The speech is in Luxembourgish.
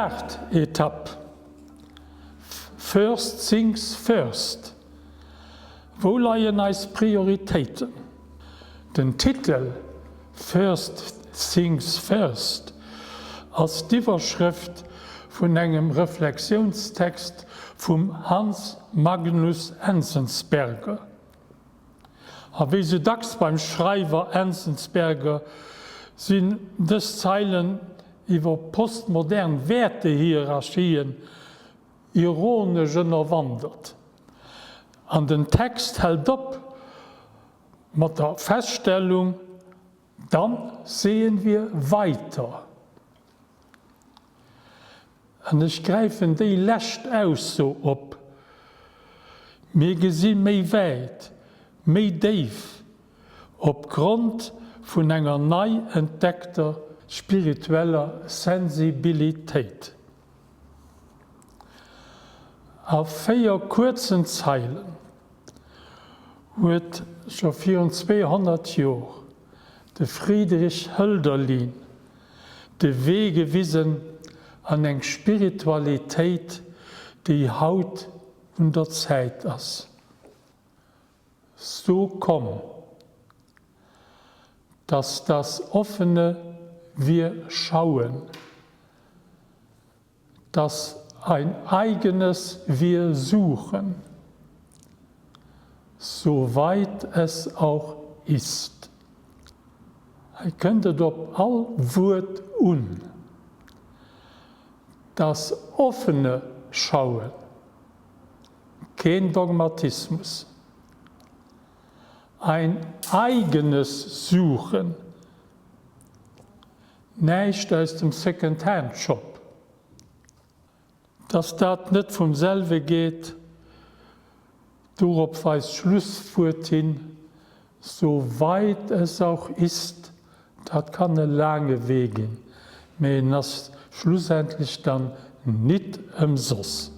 Start-Etapp, First things first, Wou leien eis Prioritéiten? Den Titel First things first ass d'Iwwerschrëft vun engem Reflexiounstext vum Hans Magnus Enzensberger. A wéi sou dacks beim Schreiwer Enzensberger sinn dës Zeilen iwwer postmodern Wäertehierarchien ironesch ënnerwandert. An den Text hält op mat der Feststellung, Dann sehen wir weiter. An ech gräifen déi lescht Ausso op, Mir gesi méi wäit, méi déif, opgrond vun enger nei entdeckter spiritueller Sensibilitéit. A 4 kuerzen Zeilen huet scho virun 200 Jor de Friedrich Hölderlin de Wee gewisen an eng Spiritualitéit, déi haut un der Zäit ass. So komm, dass das offene Wir schauen, dass ein eigenes Wir suchen, so weit es auch ist. Hei kënnt et op all Wuert un. Das offene Schauen, keen Dogmatismus. Ein eigenes Suchen, näischt aus dem Second-Hand-Shop. Dass dat net vum selwe geet, dorop weist d'Schlusswuert hin, So weit es auch ist, dat kann e laange Wee ginn, mä en ass schlussendlech dann nit ëmsoss.